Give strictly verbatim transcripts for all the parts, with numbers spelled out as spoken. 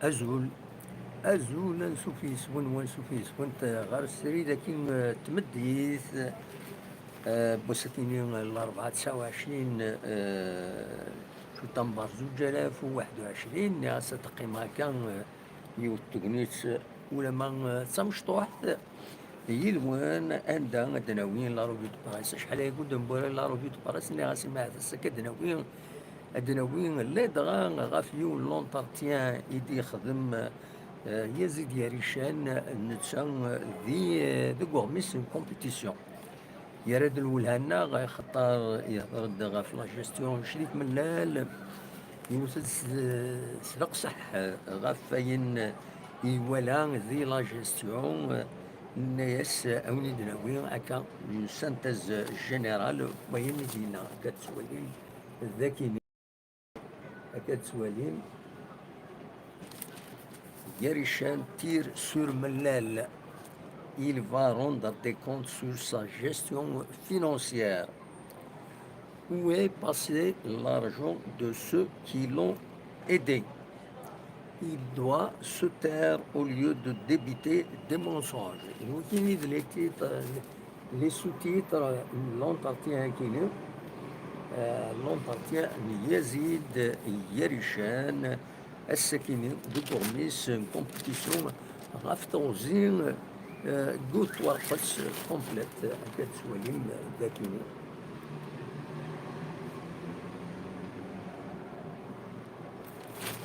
Azul, azul, ansuf yes-wen, wansuf yes-went ɣer srid-agi n tmeddit, eh, n wass-agi-nni n Larebɛa tesɛa u ɛecrin, eh, cutamber zuǧ alaf u waḥed u ɛecrin, nniɣ-as ad teqqim akka, eh, yiwet tegnit, eh, ulama, eh, d tamecṭuḥt. Yid-wen, anda ad d-nawi la revue de presse? Acḥal aya ur d-newwi ara la revue de presse, nniɣ-as, ma ahat ass-a akka ad d-nawi, ad d-nawi ladɣa ɣef yiwen n l'entretien i d-yexdem, eh, Yazid Yarican, netta, eh, di, eh, deg uɣmis n compétition. Yerra-d lwelha-nneɣ, axaṭer yehder-d ɣef la gestion Crif Mellal, yewwet-d s, s leqseḥ ɣef wayen iwala di la gestion, yenna-yas, awen-id-nawi akka une synthèse générale n wayen i d-yenna, akka tettwalim dagi. Akka tettwalim, Yarican tire sur Mellal. Il va rendre des comptes sur sa gestion financière. Où est passé l'argent de ceux qui l'ont aidé? Il doit se taire au lieu de débiter des mensonges. Nekkini d les titres, les sous-titres n l'entretien-agi-nni, euh, l'entretien n Yazid Yarican, ass-agi-nni deg uɣmis n compétition ɣef teɣzi, euh, deg twarqet complète, akka tettwalim dagi-nni.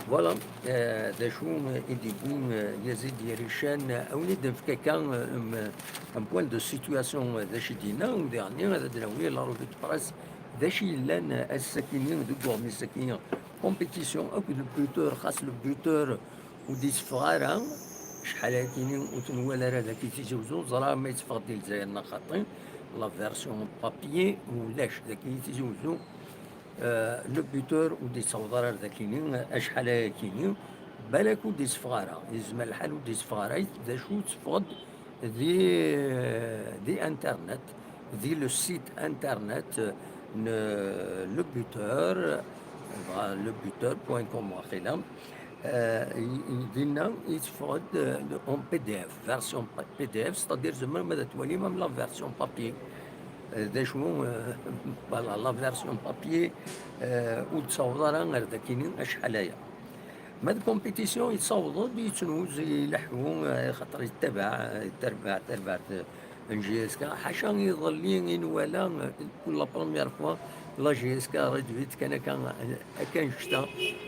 Voilà, euh, d acu i d-yewwi, euh, Yazid Yarican, euh, awen-id-nefk akka, euh, un, un point de situation, euh, d acu i d-yenna, u diɣenni ad d-nawi la revue de presse, d acu yellan, euh, ass-agi-nni deg uɣmis-agi, compétition akked le buteur, xas le buteur ur d-itteffeɣ ara, acḥal-agi-nni ur t-nwala ara dagi Tizi Uzzu, ẓriɣ ma yetteffeɣ-d di Lezzayer neɣ xaṭi, la version papier ulac dagi Tizi Uzzu. Euh, le buteur ur d-yettaweḍ ara ar dakini, acḥal ayakini, balak ur d-yesseffeɣ ara, yezmer lḥal ur d-yesseffeɣ ara, d acu teffeɣ-d di, di internet, di le site internet n le buteur, dɣa le buteur point com waqila. Euh, i, i, dinna yetteffeɣ-d, euh, en P D F, version pa-, P D F, c'est-à-dire tzemrem ad twalim même la version papier. Euh, d acu, euh, voilà, la version papier, euh, ur d-tessaweḍ ara ar dakini acḥal aya. Ma d compétition yettaweḍ-d, yettnuz, ileḥḥu, euh, xaṭer yettabaɛ, euh, tarbaɛt, tarbaɛt, euh, n J S K, ḥaca iḍelli i nwala, euh, pour la première fois, la J S K réduite kan akka, akka annect-a,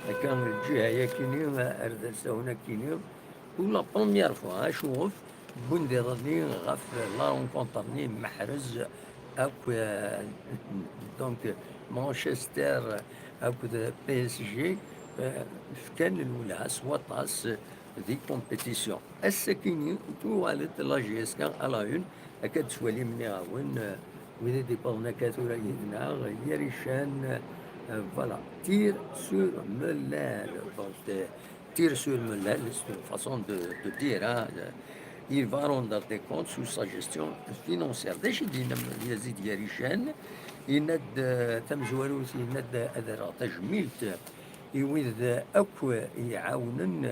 akka lǧiha-yakini, ar d-asawen-akini, pour la première fois, acuɣef wwin-d iḍelli ɣef la rencontre-nni Mahrez akk, euh, donc, Manchester akked P S G, euh, fkan lwelha s waṭas di compétition. Ass-akini, tuɣal-d la J S K à la une, akka d-tettwalim nniɣ-awen, euh, wid i d-iwwḍen akka tura yid-neɣ, Yarican, euh, voilà, tire sur Mellal. Donc, euh, tire sur Mellal, c'est une façon de, de dire, hein, euh, il va rendre des comptes sur sa gestion financière. D acu i d-yenna Yazid Yarican? Yenna-d, euh, tamezwarut, yenna-d ad rreɣ tajmilt i wid akk iɛawnen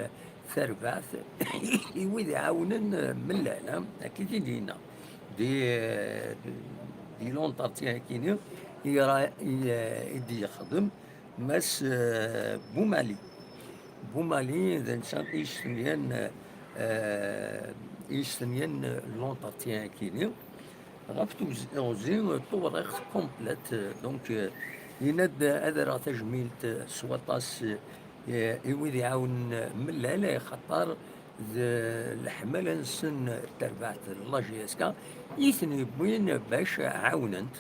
tarbaɛt, i wid iɛawnen Mellal, ha? Akka i t-id-yenna. Di, di l'entretien-akini i ra-, i, i d-yexdem Mass, eh, Boumali. Boumali d netta i yestenyan, eh, i yestenyan l'entretien-akini. Ɣef teɣzi, teɣzi, tewriqt complète, donc, euh, yenna-d ad rreɣ tajmilt, euh, s waṭas, euh, i wid iɛawnen Mellal, axaṭer d leḥmala-nsen, tarbaɛt n la J S K, i ten-yewwin bac ɛawnent.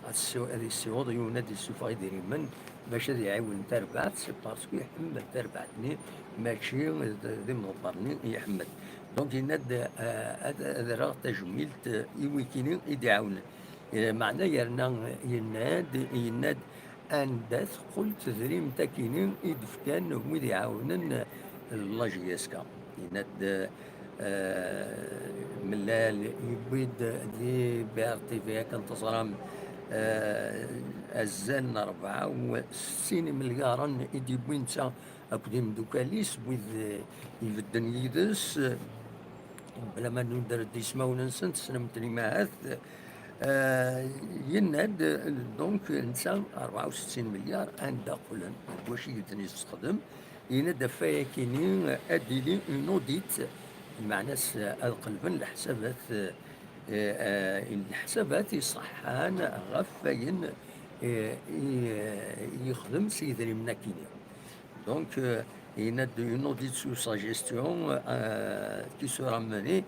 Ad s-, ad yessiweḍ yiwen ad yessufeɣ idrimen bac ad iɛiwen tarbaɛt, c'est parce que iḥemmel tarbaɛt-nni, mačči d, d imḍebber-nni i iḥemmel. Donc, yenna-d, euh, ad, ad rreɣ tajmilt, euh, i wikini i d-iɛawnen. Eh, meɛna yerna yenna-d, yenna-d anda teqqel tedrimt akini i d-fkan wid iɛawnen la J S K. Yenna-d, eh, Mellal yewwi-d di B R T V akken teẓram, eh, azal n rebɛa u settin imelyaṛen i d-yewwi netta akked imeddukal-is, wid, eh, ibedden yid-s, eh, bla ma nuder-d ismawen-nsen, tessnem-ten ahat, eh, yenna-d, eh, donc, netta rebɛa u settin milyar, anda qqlen, deg wacu i ten-yessexdem, yenna-d ɣef wayagi-nni, eh, ad d-tili une audit, meɛna-s, eh, ad qelben leḥsabat, eh, eh, eh, leḥsabat iṣeḥḥan ɣef wayen, eh, i, eh, yexdem s yidrimen-agi-nni. Donc, euh, il y a une audit sur sa gestion, euh, qui sera menée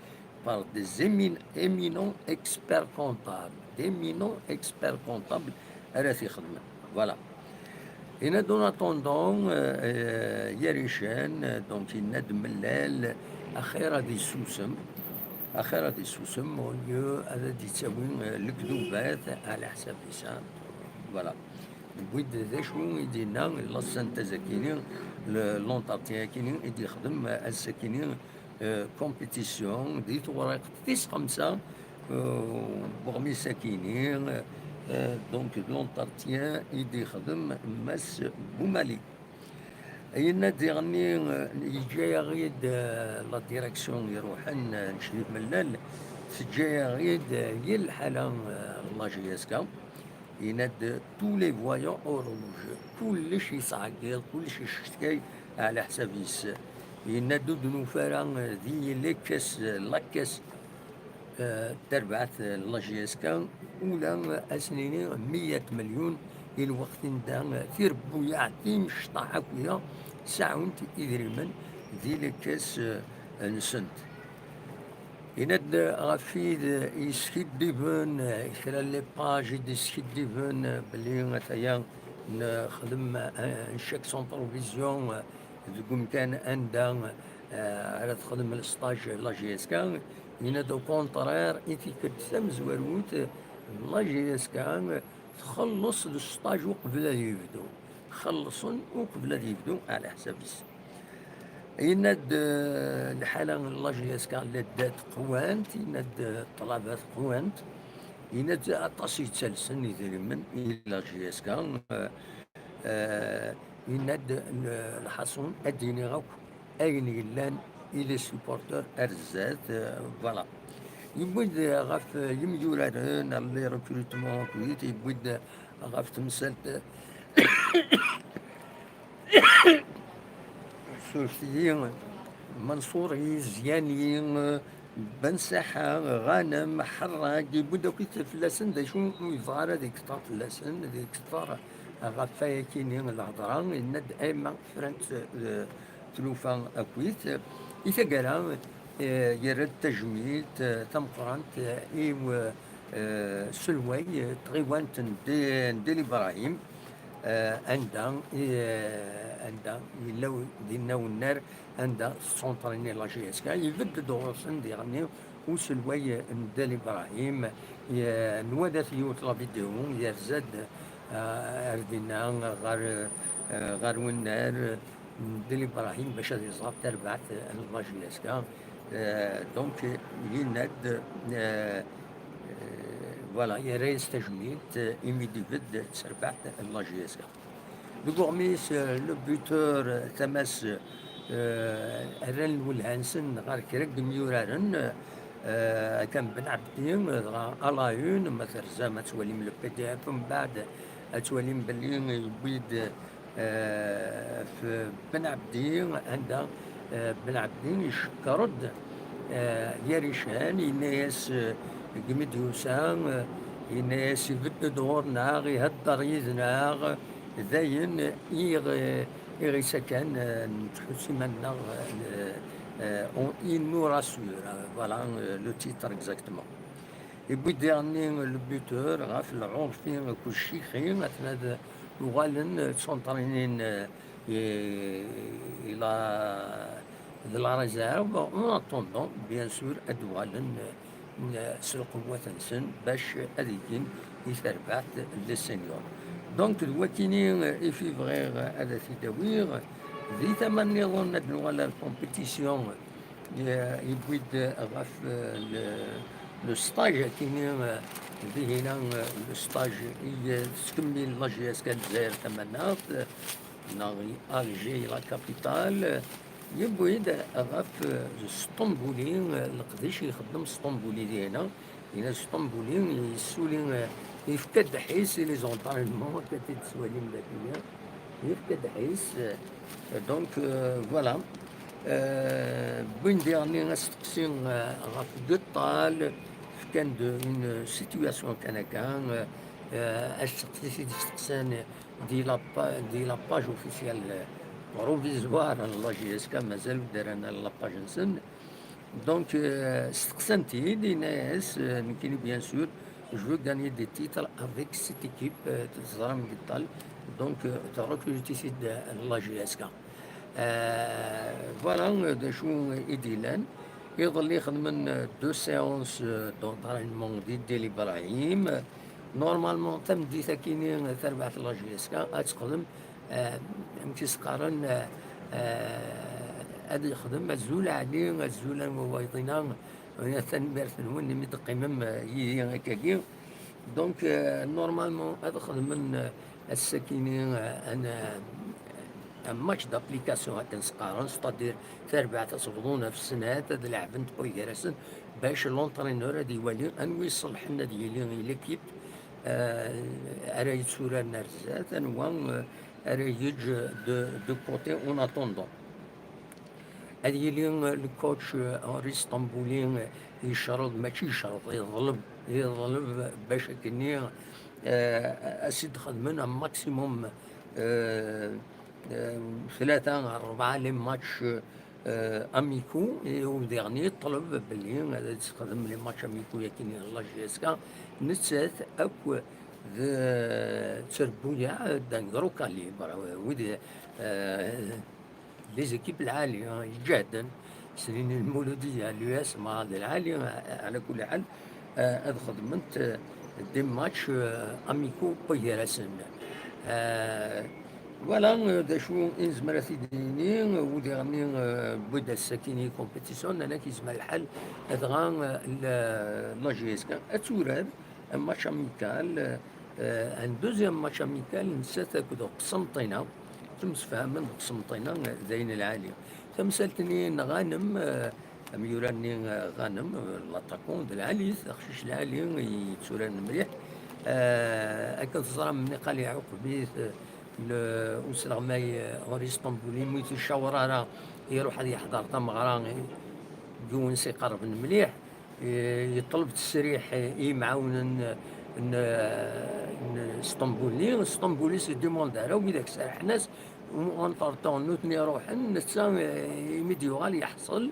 par des émin-, éminents experts comptables, d'éminents experts comptables, ara t-ixedmen. Voilà. Yenna-d, en attendant, euh, euh, Yarican, euh, donc, yenna-d mellal, axir ad yessusem, axir ad yessusem, au lieu ad d-yettawi, euh, lekdubat, ɛla ḥsab-is, hein. Voilà. Yewwi-d d acu i d-yenna, la synthèse-agi-nni, le, l'entretien-agi-nni i d-yexdem ass-agi-nni, euh, compétition, di tewriqt tis xemsa, euh, n weɣmis-agi-nni, euh, donc, d l'entretien i d-yexdem Mass Boumali. Yenna-d diɣenni, euh, yeǧǧa-yaɣ-id, euh, la direction iruḥen, euh, n Crif Mellal, teǧǧa-yaɣ-id, euh, yir lḥala, euh, n la J S K. Yenna-d tous les voyants au rouge. Kullec yettɛeggiḍ, kullec yeccetkay ɛla ḥsab-is. Yenna-d ur d-nufi ara, euh, di les caisses, la caisse, eh, tarbaɛt, eh, n la J S K, ula, eh, ad s-nini meyya milyun, i lweqt anda, eh, tirebbuyaɛ timecṭaḥ akk-ya sɛunt idrimen di les caisses, eh, nsent. Yenna-d ɣef wid, eh, yeskiddiben, eh, kra n les pages i d-yeskiddiben, eh, belli ataya nexdem, eh, un chèque sans provision, eh, deg umkan anda, eh, ara texdem lesṭaj la J S K, yenna-d au contraire, i tikkelt tamezwarut, la J S K txelleṣ lesṭaj uqbel ad yebdu. Xellṣen uqbel ad yebdu, ɛla ḥsab-is. Yenna-d, eh, lḥala n la J S K la ddant qwant, yenna-d, eh, ṭṭlabat qwant, yenna-d aṭas yettalsen idrimen i la J S K, eh, eh, yenna-d, l-, lḥaṣun, ad d-iniɣ akk ayen yellan i les supporters ar zdat, eh, voilà. Yewwi-d ɣef yimyuraren, les recrutements, akked yewwi-d ɣef temsalt, surfet-iyi, Mansouri, Ziani, Ben Saḥa, Ghanem, Ḥerrag, yewwi-d akk fell-asen, d acu ur yebɣa ara ad ikter fell-asen, ad ikter ɣef wayagi-nni lhedra, yenna-d ayma frant, eh, tlufa akkit. I taggara, eh, yerra-d tajmilt, eh, tameqqrant, eh, i, eh, uselway, eh, tɣiwant n Dé-, n Dil Ibrahim, eh, anda, eh, anda yella u-, dinna unnar, anda tettunṭrini la J S K, ibedd-d ɣur-sen diɣenni uselway n Dil Ibrahim, ye-, nwala-t yiwet la vidéo, yerza-d, eh, ar dinna, ɣer, eh, ɣer wennar n Dil Ibrahim bac ad iẓer tarbaɛt n la J S K. Eh, donc, yenna-d, eh, eh, voilà, yerra-yas tajmilt, eh, imi d-ibedd s terbaɛt n la J S K. Deg uɣmis, eh, le buteur, eh, tama-s, eh, rran lwelha-nsen ɣer kra n yimyuraren, eh, akka n Ben Ɛebdi, dɣa à la une, ma terzam ad twalim le P D F, mbeɛd ad twalim belli yewwi-d, eh, ɣef Ben Ɛebdi, anda, eh, Ben Ɛebdi icekkeṛ-d, eh, Yarican, yenna-yas, eh, deg mi d-yusa, eh, yenna-yas ibedd-d ɣur-neɣ, iheddeṛ yid-neɣ, d ayen i ɣ-, i ɣ-issakan, eh, nettḥuss iman-nneɣ, eh, eh, on, il nous rassure, eh, voilà, eh, le titre exactement. Yewwi-d diɣenni le buteur ɣef Lɛurfi akked Ccixi, aten ad uɣalen ttunṭrinin, eh, i, i la, d la réserve, en attendant, bien sûr, ad uɣalen, eh, s lqewwat-nsen bac ad gin i terbaɛt les seniors. Donc, d wakini, eh, i fi bɣiɣ ad t-id-awiɣ. Di tama nniḍen ad nuɣal ar compétition, eh, yewwi-d ɣef, eh, le, le stage akini, eh, dihina, eh, le stage i, eh, tettkemmil la J S K Lezzayer Tamaneɣt, eh, neɣ i Alger, la capitale, yewwi-d ɣef, eh, Sṭembuli, eh, leqdic i ixeddem Sṭembuli di hna. Yenna Sṭembuli yessuli, eh, yefka ddḥis i les entraînements, akka i t-id-tettwalim dagi. Yefka ddḥis, eh, donc, eh, voilà. Eh, wwin-d diɣen asteqsi, eh, ɣef Geṭṭal, fkan-d une situation kan akka, eh, eh, asteqsi i d-isteqsan di la pa-, di la page officielle provisoire n la J S K, mazal ur d-rran ara la page-nsen. Donc, euh, steqsan-t-id, yenna-yas, euh, nekkini, bien sûr, je veux gagner des titres avec cette équipe, euh, teẓram Geṭṭal. Donc, euh, recruter-t-id la J S K. Euh, voilà, euh, d acu i d-yellan. Iḍelli xedmen, euh, deux séances, euh, d'entraînement di Dili Ibrahim. Normalement, tameddit-akini, tarbaɛt n la J S K, ad texdem, euh, amek i s-qqaren, euh, euh, ad yexdem azul ɛli, azul a wayeḍ-ina, tanemmirt-nwen imi d-teqqimem, euh, yid-i akkagi. Donc, euh, normalement, ad xedmen, euh, ass-akini, euh, un, euh, un match d'application, akken s-qqaren, c'est-à-dire tarbaɛt ad s-bḍun ɣef snat, ad leɛben tpwi gar-asen, bac l'entraîneur ad iwali anwa iṣelḥen ad yili i l'équipe, euh, ara yetturaren ar zdat, anwa, euh, ara yeǧǧ de, de côté en attendant. Ad yili, euh, le coach, euh, Henri Stambouli, euh, yecreḍ, mačči yecreḍ, yeḍleb, yeḍleb bac akkenni, euh, ad s-id-xedmen un maximum, euh, euh, tlata, rebɛa les matchs, euh, amicaux, et au dernier, ṭleb belli ad s-xedmen les matchs amicaux yakkin la J S K, nettat akk d tterbuya d'un gros calibre, wid, euh, les équipes lɛali, hein, iǧehden, snin Lmuludiya, l'U S M A, d lɛali, euh, ɛla kulli ḥal, euh, ad xedment, euh, des matchs, euh, amicaux wway gar-asen. Euh, voilà, euh, d acu i nezmer ad t-id-nini, euh, wid iɣenni, euh, wwid ass-akini compétition, nnan-ak yezmer lḥal, dɣa, euh, la, la J S K ad turar un match amical, euh, un deuxième match amical, nettat akked Qsenṭina, ttemsefhamen d Qsenṭina, euh, d ayen lɛali. Tamsalt-nni n Ghanem, euh, amyurar-nni, euh, Ghanem, euh, l'attaquant d lɛali, aqcic lɛali, yetturaren mliḥ. Euh, akken teẓram, nniqal iɛuqeb-it, euh, le, usleɣmay, euh, Henri Stambouli, mi ur t-icawer ara, iruḥ ad yeḥḍer tameɣra, i, yiwen s iqerben mliḥ. Eh, yeṭleb ttesriḥ i yimɛawnen n, n Sṭembuli. Sṭembuli s demande ara, widak serḥen-as, entre temps nutni ruḥen, netta, eh, imi d-yuɣal yeḥṣel,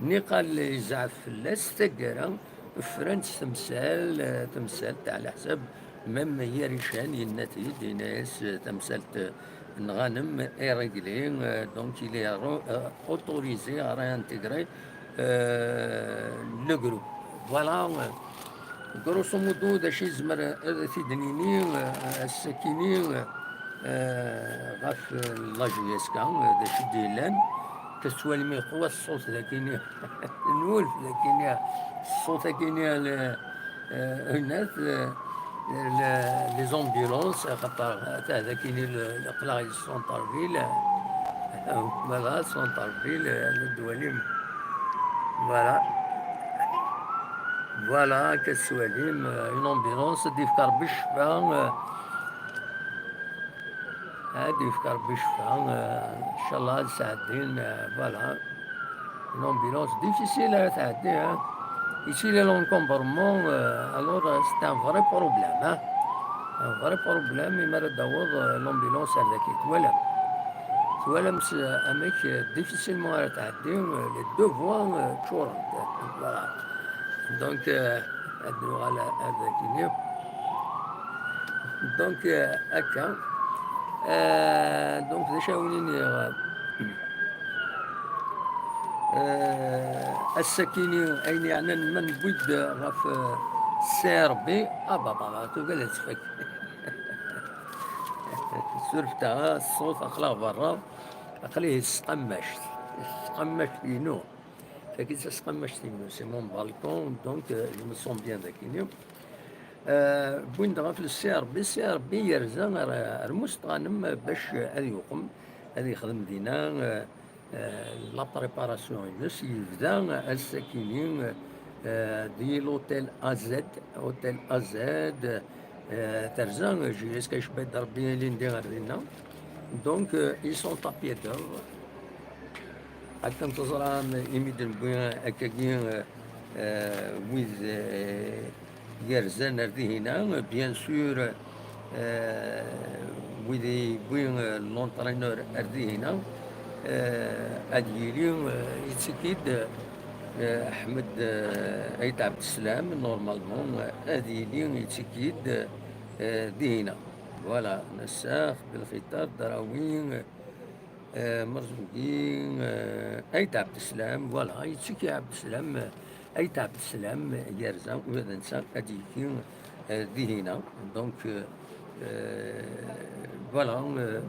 niqal yezɛef fell-as, taggara, ffrent temsal, eh, temsalt, ɛla ḥsab, même Yarican yenna-t-id, yenna-yas, eh, tamsalt, eh, n Ghanem est réglée, euh, donc il est re-, euh, autorisé à réintégrer, euh, le groupe. Voilà, euh, grosso modo, d acu i nezmer ad t-id-nini, euh, ass-akini, euh, euh, ɣef, euh, la J S K, euh, d acu i d-yellan. Tettwalim yeqwa ṣṣut d akini, nwulef d akini, ṣṣut akini, le, euh, hennat, euh, le, les ambulances, axaṭer ata d akini le, aql-aɣ di centre-ville, euh, voilà, centre-ville, euh, la d-twalim. Voilà. Voilà, akka tettwalim, euh, une ambulance, ad d-yefk Rebbi ccfa, euh, ad d-yefk Rebbi ccfa, euh, inchallah ad sɛeddin, euh, voilà. Une ambulance difficile à sɛeddi, hein. Ici, les encombrements, euh, alors, euh, c'est un vrai problème, hein. Un vrai problème, imi ara d-taweḍ, euh, l'ambulance ar daki. Twalam. Twalam s-, amek, euh, difficilement ara tɛeddi, euh, les deux voies, euh, ččurent. Voilà. Donc, euh, ad nuɣal ar daki. Donc, euh, akka. Euh, donc, d acu ara wen-iniɣ, euh, ass-akini, ayen yeɛnan ma newwi-d ɣef, euh, C R B, ah, baba, baba, tugad ad tfak. Surfet-aɣ ṣṣut, aql-aɣ berra, aql-i s tqammact, s tqammact-inu. Tagi d tasqammact-inu, c'est mon balcon, donc, euh, je me sens bien dagi. Eh, wwin-d ɣef le C R B. C R B yerza ar, ar Mustɣanem bac ad yuqem, ad yexdem dinna, eh, eh, la préparation-ines. Yebda ass-akini, eh, di l'hôtel A Z, hôtel A Z, eh, terza J S K, icebba-d Rebbi ilindi ar dinna. Donc, eh, ils sont à pied d'œuvre. Akken teẓram, imi d-newwi akkagi, eh, eh, wid, eh, yerzan ar dihina, bien sûr, eh, wid yewwi, eh, l'entraîneur ar dihina, eh, ad yili, eh, yettekki-d, eh, Ḥmed, eh, Ayt Ɛebdeslam, normalement, eh, ad yili yettekki-d, eh, dihina. Voilà, Nessax, Belxiṭa, Drawi, eh, Merzugi, eh, Ayt Ɛebdeslam, voilà, yettekki Ɛebdeslam, eh, Ayt Ɛebdeslam, yerza, ula d netta ad d-yekki, eh, dihina. Donc, eh, eh, voilà, eh,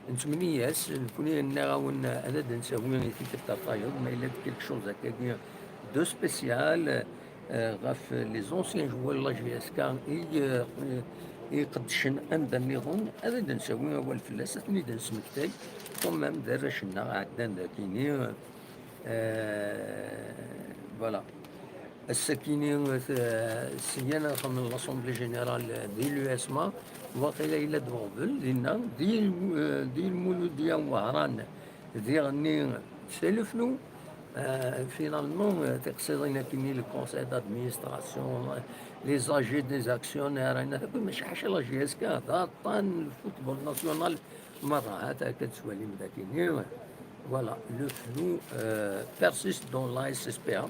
nettmenni-as, nekkni nniɣ-awen ad d-nsawi i tikkelt tayeḍ, ma yella-d quelque chose akkagi de spécial, eh, ɣef les anciens joueurs n la J S K i, eh, i iqeddcen anda nniḍen, ad d-nsawi awal fell-as, ad ten-id-nesmektay, quand même, d arrac-nneɣ ɛeddan dagini, eh, voilà. Ass-akini, eh, syan ad xedmen l'Assemblée Générale di l'U S M A, waqila yella-d uɣbel dinna, di, eh, di Lmuludya n Wehran, diɣenni c'est le flou. Euh, finalement, euh, tiqsiḍin akini, le conseil d'administration, euh, les A G, des actionnaires, ayen akk, maca ḥaca la J S K, d aṭṭan le football national merra, ha-t-a akka tettwalim dakini. Voilà, le flou, euh, persiste dans la S S P A.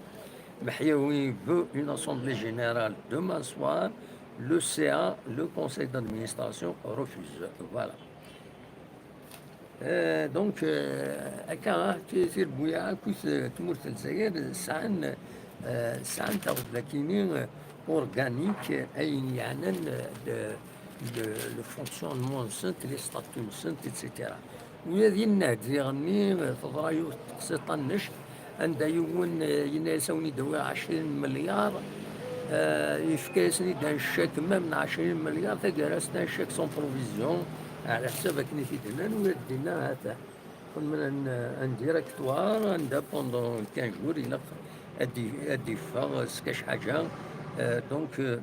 Meḥyawi veut une assemblée générale demain soir. Le C A, le conseil d'administration, refuse. Voilà. Euh, donc, euh, akka, ti-, tirebbuyaɛ akkit, euh, tmurt n Lezzayer sɛan, euh, sɛan taɣeḍla-kini, euh, organique, ayen yeɛnan, euh, le, le, le fonctionnement-nsent, les statuts-nsent, et cetera. Ula d yenna-d diɣenni, euh, teḍra yiwet teqsiṭ annect, anda yiwen, eh, yenna-yas: "Awen-id-awiɣ ɛecrin melyar", eh, yefka-yasen-id un chèque même n ɛecrin melyar, taggara-s un chèque sans provision, ɛla ḥsab akken i t-id-nnan, ula d dinna ha-t-a. Xedmen un, un directoire, anda pendant quinze jours, ilaq ad d-, ad d-yeffeɣ s kac ḥaǧa, eh, donc, eh,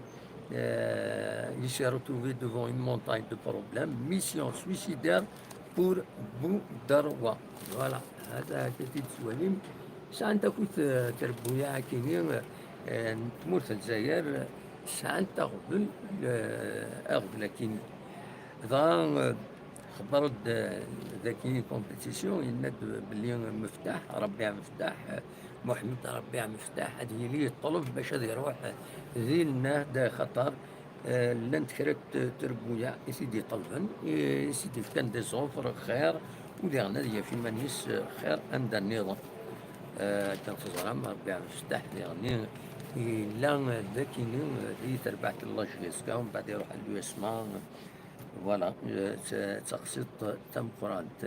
eh, il s'est retrouvé devant une montagne de problèmes, mission suicidaire pour Boudarwa. Voilà, ha-t-a akka i t-id-tettwalim. Sɛant akk, eh, trebbuyaɛ akini, eh, n tmurt n Lezzayer, sɛant aɣbel, eh, aɣbel akini. Dɣa, eh, xebber-d, eh, daki compétition, yenna-d belli Meftaḥ, Rebbiɛ Meftaḥ, eh, Muḥemmed Rebbiɛ Meftaḥ, ad yili yeṭṭleb bac ad iruḥ dinna, xaṭer, eh, llant kra n t-, trebbuyaɛ i t-id-iṭelben, i, i s-id-ifkan des offres xir, u diɣen ad yaf iman-is, eh, xir anda nniḍen. Eh, akken teẓram, Rebbiɛ Meftaḥ diɣen yella d akini, eh, di terbaɛt n la J S K, mbeɛd iruḥ ar l'U S M A. Voilà, eh, d ta-, d taqsiṭ tameqqrant.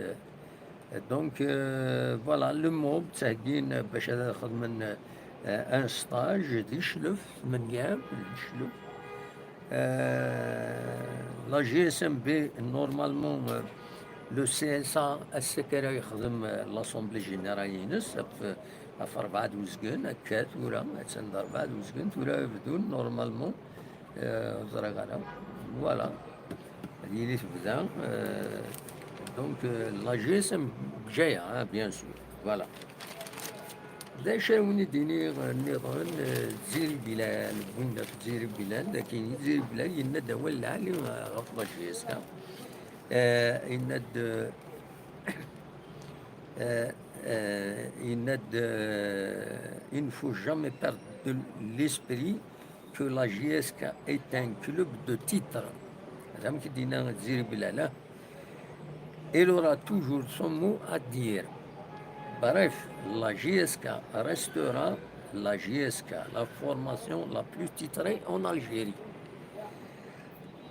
Donc, euh, voilà, le MOB, ttheggin bac ad xedmen, euh, un stage di Cclef, tmenya, di Cclef. Euh, la G S M B, normalement, euh, le C S A, ass-a kan ara yexdem, euh, l'assemblée générale-ines, ɣef, ɣef rebɛa d uzgen, akka tura, attan d rebɛa d uzgen, tura bdun, normalement, euh, ur ẓriɣ ara. Voilà. Ad yili tebda, euh, donc, euh, la G S M Bgaya, hein, bien sûr. Voilà. D acu ara wen-id-iniɣ nniḍen, euh, Ziri Bilal, win ɣef Ziri Bilal, d akken Ziri Bilal yenna-d awal lɛali, euh, ɣef la G S K. Euh, yenna-d, euh, euh, euh, yenna-d, euh, il ne faut jamais perdre de l'esprit que la J S K est un club de titre. Madame Kidina Ziri Bilala, elle aura toujours son mot à dire. Bref, la J S K restera la J S K, la formation la plus titrée en Algérie.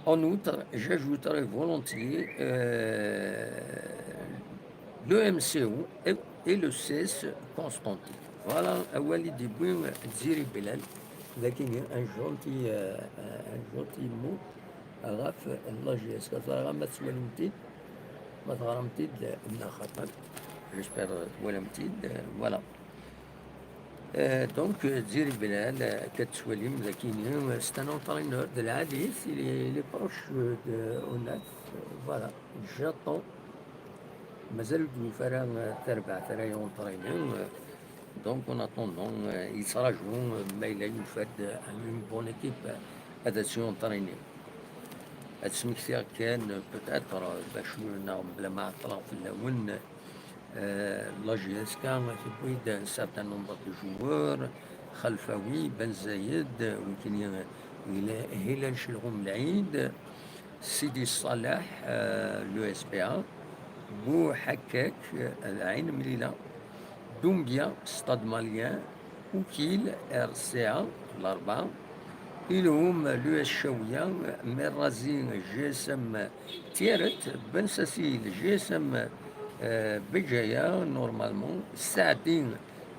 En outre, j'ajouterai volontiers, euh, le M C O et, et le C S Constantine. Voilà, awal i d-yewwi Ziri Bilal. Dagi, un gentil, euh, un gentil mot ɣef la J S K. Ẓriɣ ma tettwalimt-id, ma teɣramt-id, neɣ xaṭer. J'espère, euh, twalamt-id, euh, voilà. Euh, donc, euh, Diri Belal, euh, akka tettwalim dagi, euh, c'est un entraîneur de l'Alis, il est, il est proche, euh, de Onat, euh, voilà. J'attends. Mazal ur d-yufi ara, euh, tarbaɛt ara yentraîni, euh, donc en attendant, euh, yettraǧu, euh, ma yella yufa-d, euh, une bonne équipe, euh, ad as-yentraîni. Ad smektiɣ kan, euh, peut-être, euh, bac neɣ bla ma ɛeṭṭleɣ fell-awen, euh, la J S K tewwi-d un certain nombre de joueurs, Khalfaoui, Ben Zayed, euh, wikini, euh, yella Hilal Chelhoum Laïd, Sidi Saleh, euh, l'U S P A, Bouhakak, euh, Ain Mlila, Doumbia, Stade Malien, Oukil, R C A, l'Arba, Iloum, l'U S Chaouia, Merrazi, G S M Tieret, Ben Sassil, G S M, euh, Béjaïa, normalement, Saadi,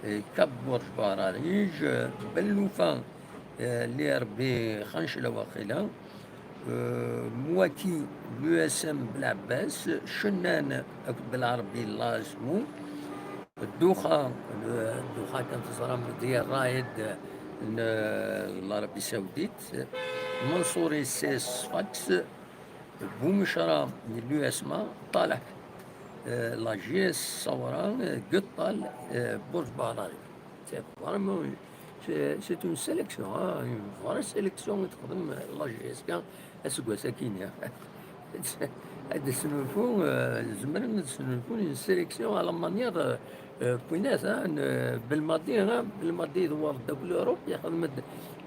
euh, Cap Bourg Bararij, euh, Belloufa, euh, l'I R B Khanchla Wakhila, euh, Mouaki, l'U S M Belabès, Chennan, Belarabi Lazmou, Doukha, le, Doukha كما تزعم ديال رايد l'Arabie Saoudite, Mansouri C S Sfax, Boumchra l'U S M A, Talh, euh, la J S Saouran, euh, Guttal, euh, Bourg Bararib. C'est vraiment, c'est, c'est une sélection, hein, une vraie sélection, la J S K, aseggas-agi-nni. Ad d-snulfu, euh, zemren ad snulfun une sélection à la manière, euh, euh, Pouinat, hein, euh, Belmadi, hein, Belmadi d World Cup l'Europe, yexdem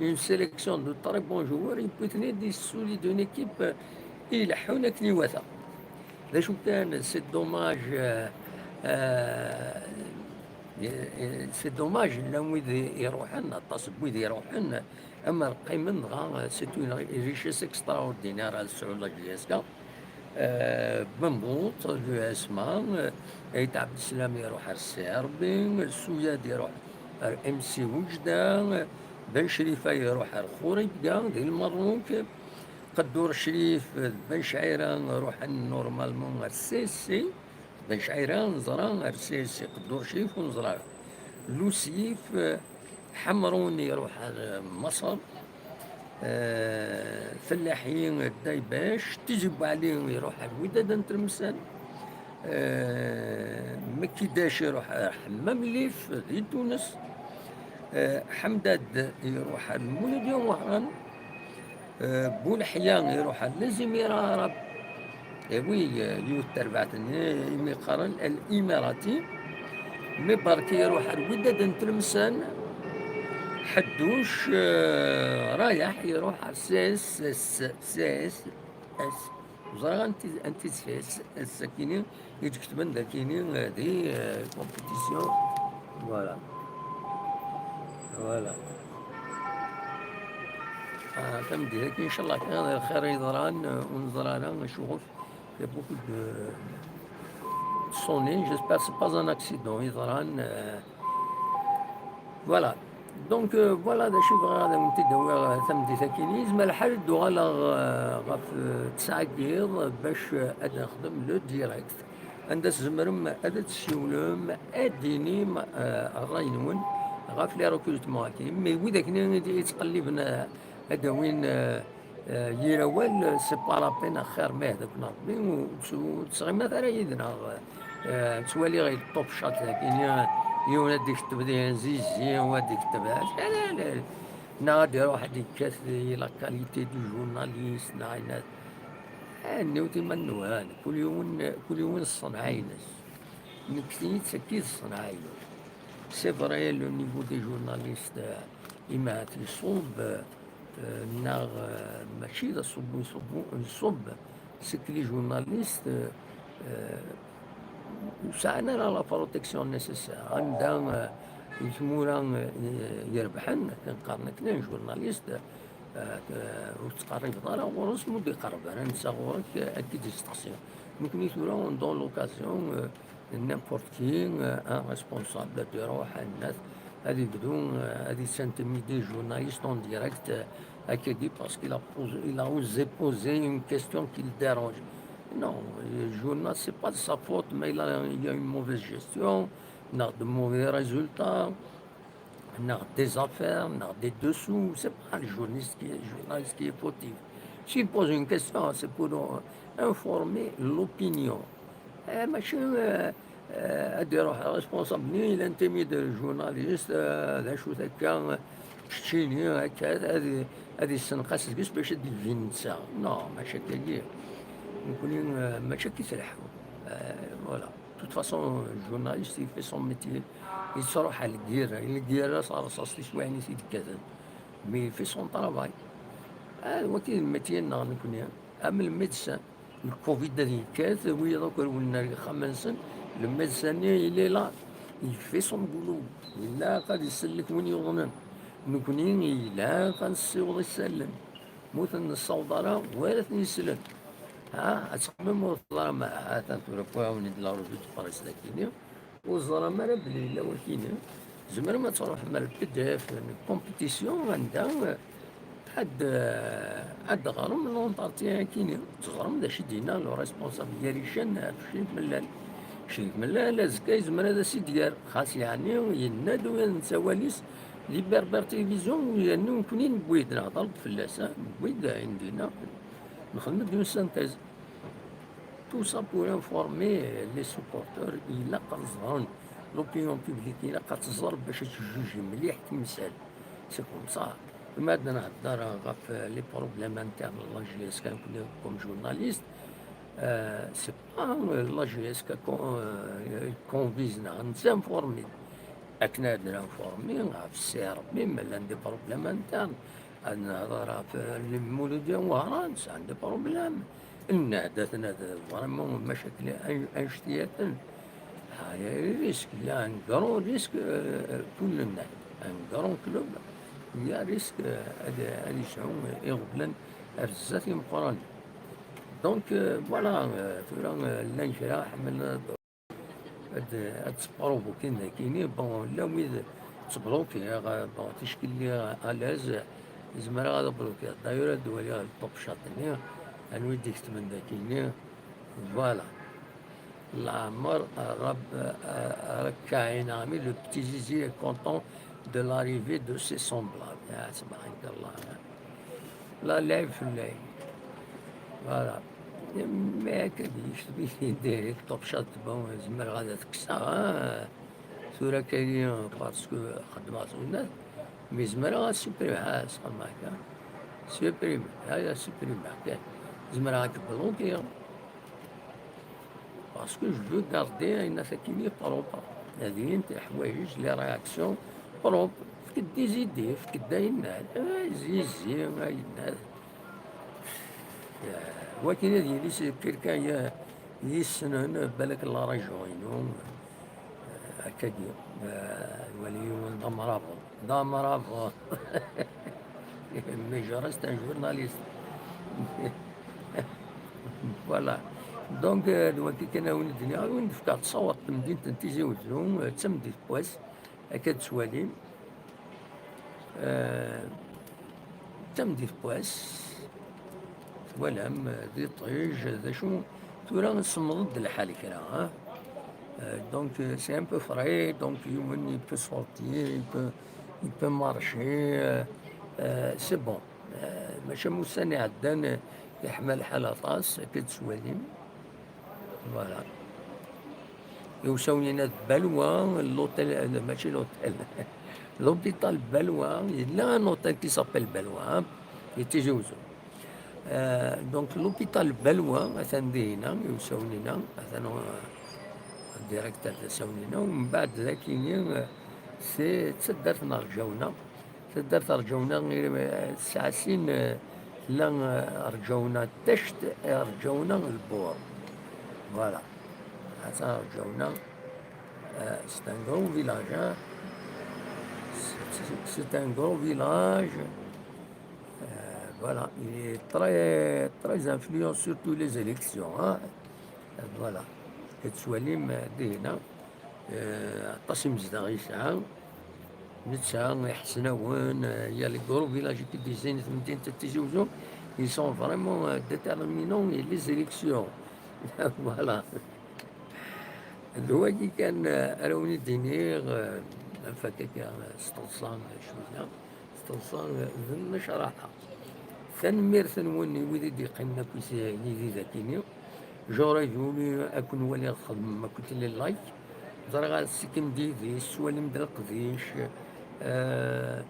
une sélection de très bons joueurs, yewwi-ten-id, yessuli-d une équipe, euh, ileḥḥun akken iwata. D acu kan, c'est dommage, euh, euh, c'est dommage, llan wid iruḥen, aṭas n wid iruḥen, amer qqimen dɣa, c'est une richesse extraordinaire ad tesɛu la J S K. Euh, Bembout, l'U S M A, euh, Ait Abdeslam iruḥ ar C R B, Souyad iruḥ ar M C Oujda, Ben Chrifa iruḥ ar Khouribga di Lmerruk, Qeddur Crif, Ben Chira ruḥen normalement ar C S C, Ben Chira neẓra ar C S C, Qeddur Crif ur neẓra ara. Lusif, Ḥemrun iruḥ ar Maṣer, euh, Fellaḥi, Daybac, Tizi Buɛli iruḥ ar Widad n Tlemsan, euh, Mekidac iruḥ ar Ḥemmam Lif di Tunes, euh, Ḥemdad iruḥ ar Muludya Wehran, euh, Bulḥya iruḥ ar les Émirats Arabes. Eh oui, euh, yiwet terbaɛt-nni imi qqaren Al Imirati. Mi Barki iruḥ ar Widad n Tlemsan, Ḥedduc, euh, Rayaḥ iruḥ ar C S S, C S S. Ẓriɣ anti, anti d C S S akini i d-ketben d akini, euh, di, euh, compétition. Voilà. Voilà. Ah, tameddit-agi, inchallah, kan lxir yeḍran, euh, ur neẓri ara acuɣef. Il y a beaucoup de, de sonneries. J'espère que c'est pas un accident. Yeḍran, euh, voilà. Donc, euh, voilà d acu bɣiɣ ad awen-t-id-awiɣ, euh, tameddit-agi. Yezmer lḥal ad d-uɣaleɣ, euh, ɣef, euh, tesɛa n yiḍ bac, euh, ad nexdem le direct. Anda tzemrem ad d-tessiwlem, ad d-tinim, euh, ṛṛay-nwen ɣef les recrutements-agi. Mais wid akken i d-yettqelliben, euh, ad d-awin, euh, euh, yir awal, c'est pas la peine, axir ma yehda-ken Ṛebbi, ur tt-, ur tettɣimat ara yid-neɣ. Euh, ttwaliɣ i top shot dagi, yiwen ad d-iketteb dihin zizi, wa ad d-iketteb, neɣ ad iruḥ ad d-yekkat di la qualité du journaliste, neɣ ayen. Anniwt iman-nwen, kul yiwen, kul yiwen ṣṣenɛa-ines. Nekk tini-tt akkit ṣṣenɛa-inu. C'est vrai, le niveau des journalistes, euh, imahat iṣub, euh, neɣ, euh, mačči d aṣubbu iṣubbu, nṣubb seg les journalistes, euh, euh, ur sɛan ara la protection nécessaire. Anda, euh, i tmura, euh, irebḥen, akken qqaren akken, un journaliste, euh, euh, ur tettqerribeḍ ara ɣur-s, ma ur d-iqerreb ara netta ɣur-k, euh, ad k-id-isteqsi. Nekni tura, on donne l'occasion, euh, n'importe qui, euh, un responsable ad d-iruḥ, ad ad yebdu, euh, ad yettintimidi journaliste en direct, euh, akkagi, parce qu'il a posé, il a osé poser une question qui le dérange. Non, le journal, c'est pas de sa faute, mais il a, il y a une mauvaise gestion, il a de mauvais résultats, il a des affaires, il a des dessous. C'est pas le journaliste qui est, journaliste qui est fautif. S'il pose une question, c'est pour, euh, informer l'opinion. Eh, mačči, eh, eh, ad iruḥ responsable-nni, il intimide le journaliste, eh, d acu-t akka, keččini, akka, ad, ad yessenqas deg-s bac ad d-yebin netta. Non, mačči akkagi. Nekkni, eh, mačči akka i tleḥḥu. Eh, voilà. De toute façon, le journaliste, il fait son métier. Yettruḥ ar lgirra, lgirra s rrṣaṣ tiswiɛin i t-id-kkaten. Mais il fait son travail. Ah, d wagi d lmetye-nneɣ nekkni. Am le médecin. Le covid ad yekkat, wiyaḍ akk rewlen ar yexxamen-nsen, le médecin-nni, il est là, il fait son boulot. Ilaq ad isellek win yuḍnen. Nekkni ilaq ad nessiweḍ isallen. Ma ur ten-nessaweḍ ara, wi ara ten-yeslen? Ha, ad txemmem ur teẓram ara. Atan tura wwiɣ-awen-id la revue de presse dagi-nni. Ur teẓram ara belli yella wakini. Tzemrem ad truḥem ar le P D F n compétition anda ad, ad d-ɣrem l'entretien akini. Teẓrem d acu i d-yenna le responsable gar icen ɣef Crif Mellal. Crif Mellal azekka yezmer ad as-id-yerr. Xas yeɛni yenna-d ula d netta awal-is di Berbère Télévision, yernu nekkni newwi-d, nehder-d fell-as, ha, newwi-d ayen d-yenna, nexdem-d une synthèse. Tout ça pour informer les supporters, ilaq ad ẓren, l'opinion publique ilaq ad tẓer bac ad tjuji mliḥ timsal. C'est comme ça. Ma ad nhedder ɣef les problèmes internes de la J S K comme journaliste, euh, c'est pas la J S K qu'on, euh, qu'on vise, non, nous informer. Akken ad ninformi ɣef C R B, ma llan des problèmes internes. Ad nehder ɣef Lmulud Wehran, sɛan des problèmes. Nnad, ad t-nehder, vraiment, macakel an-, annect-yaten. Ah, il y a un risque, il y a un grand risque, euh, pour le Nnad. Un grand club, il y a risque, euh, ad, ad yesɛu iɣeblan ar zdat imeqqranen. Donc, euh, voilà, euh, tura, euh, llan kra ḥemmlen ad ad, ad tprovokin dagini. Bon, llan wid ttblokiɣ, bon, ticki lliɣ à l'aise, zemreɣ ad blokiɣ. D'ailleurs, ad waliɣ le top chat-nni, anwa i d-iketben dagini. Voilà. Leɛmer Rab-, Rakkaɛi Nɛami, le petit Zizi est content de l'arrivée de ses semblables. Ah, subhanallah. La lɛib fell-ak. Voilà. Mais akka d-yekcem-iyi-d top chat, bon, zemreɣ ad t-kkseɣ, ah. Tura akkagi, parce que xeddmeɣ-t winat, mais zemreɣ ad supprimeɣ, ah, sxedmeɣ kan. Supprimer, aya supprimeɣ kan. Zemreɣ ad k-blokiɣ. Parce que je veux garder ayen akini propre. Ad yint leḥwayeǧ, les réactions propres. Efk-d des idées, efk-d ayen, ah, zizi, ayen. Wakin ad yili c'est quelqu'un i, i yessnen, balak la région-inu, euh, akkagi, euh, wali yiwen d amrabeḍ, d amrabeḍ. Mais je reste un journaliste. Voilà. Donc, euh, d wagi kan a wen-d-nniɣ, a wen-d-fkeɣ ttṣawat n temdint n Tizi Wezzu, euh, d tameddit n wass, akka d-tettwalim. Euh, d tameddit n wass, twalam, euh, d iṭij, d acu, tura semmeḍ-d lḥal kra, hein. Euh, donc, euh, c'est un peu frais, donc yiwen il peut sortir, il peut, il peut marcher, euh, euh, c'est bon. Euh, maca am ussan iɛeddan, euh, yeḥma lḥal aṭas, akka d-tettwalim. Voilà. Iwsawen-ina d Balwa, l'hôtel, euh, mačči l'hôtel, l'hôpital Balwa, yella un hôtel qui s'appelle Balwa, hein, di Tizi Wezzu. Euh, donc, l'hôpital Balwa, atan dihina, iwsawen-ina, atan, euh, direct ar tasa-wen-ina, u mbeɛd dagini, euh, c'est, d taddart n Rǧawna. Taddart Rǧawna, eh, tesɛa sin, eh, tella, eh, Rǧawna Tact, eh, Rǧawna Lbur. Voilà. Ata Rǧawna, eh, c'est un grand village, hein. C'est, c'est, c'est un grand village. Euh, voilà, il est très, très influent, surtout les élections, hein. Euh, voilà. Ad tettwalim, eh, dihina, eh, aṭas imezdaɣ yesɛa. Netta, Iḥesnawen, il y a les gros villages qui disent, temdint n Tizi Uzzu, ils sont vraiment, euh, déterminants et les élections. Voilà. D wagi kan, euh, ara wen-id-iniɣ, euh, ɣef akka, euh, s teḍsa, euh, cwiya, s teḍsa, euh, d nnecraḥa. Tanemmirt-nwen i wid i d-yeqqimen akk yid-i dagi-ni. J'aurais voulu ad ken-waliɣ txedmem akk les likes. Ẓriɣ ad tettekkim-d yid-i, tettwalim-d leqdic, euh,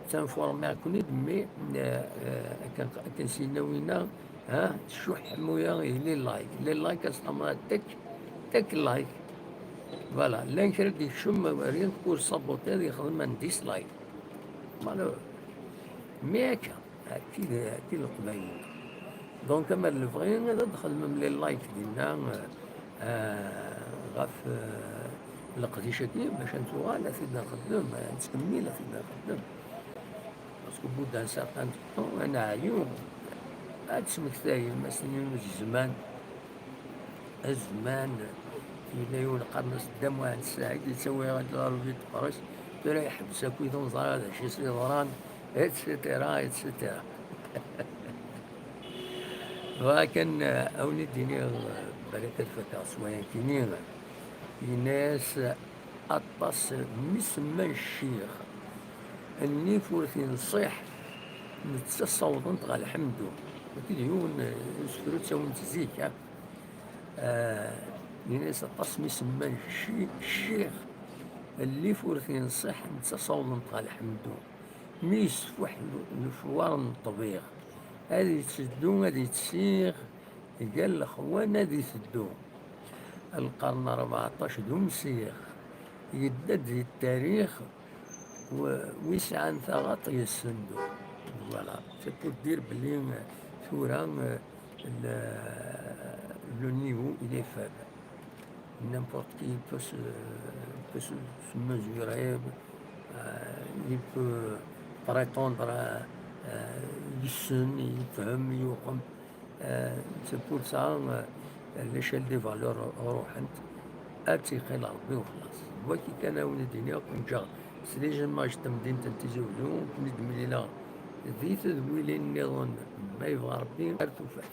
ttinformiɣ-ken-id, mais, euh, euh, akken, akken s-yenna winna, ha, tcuḥḥem uya i les likes. Les likes, ad s-tamra tek, tek like. Voilà, llan kra d-yekcem, rien que pour saboter, yexdem un dislike. Malheureux. Mais akka, akka i d, akka i d Leqbayel. Donc, ama d lebɣi, ad d-xedmem les likes dinna, euh, euh, ɣef, euh, leqdic-agi, bac ad nettuɣal, ad t-id-nxeddem, ad nettkemmil, ad t-id-nxeddem. Parce qu'au bout d'un certain temps, ad neɛyu, ad d-tesmektayem, ad s-tinim zzman, azman, yella yiwen qqaren-as Dda Muḥend Saɛid, yettawi-aɣ-d la revue de presse, tura yeḥbes akk i tunẓar, d acu i s-yeḍran, et cetera, et cetera. Bɣiɣ kan, eh, ad wen-id-iniɣ, eh, balak ad fakeɣ s wayen-kini, yenna-yas, eh, aṭas mi semman ccix, nnif ur t-inṣiḥ, netta ssawḍen-t ɣer lḥemdu. Wagi d yiwen, eh, n usefru ttawin-t zik, ha? Eh, yenna-yas aṭas mi semman cci-, ccix, nnif ur t-inṣiḥ, netta ssawḍen-t ɣer lḥemdu. Mi yesfuḥ l-, lefwar n ṭṭbiɣ, ad yetteddu, ad yettsiɣ, gar lexwan ad iteddu. Lqern rbeɛṭac d umsiɣ, yedda-d di ttarix, w-, wi sɛan taɣaṭ yessendu. Voilà, c'est pour dire belli, euh, tura, euh, le, le niveau, il est faible. N'importe qui peut se, peut se, se mesurer, euh, il peut prétendre, euh, yessen, yefhem, yuqem. Euh, c'est pour ça, euh, l'échelle des valeurs ruḥent, ad tt-iqqil Rebbi u xlaṣ. Wagi kan ad wen-d-iniɣ, ǧǧeɣ s les images n temdint n Tizi Uzzu, ad ken-id-mlileɣ di tedwilin nniḍen, ma yebɣa Rebbi, ar tufat.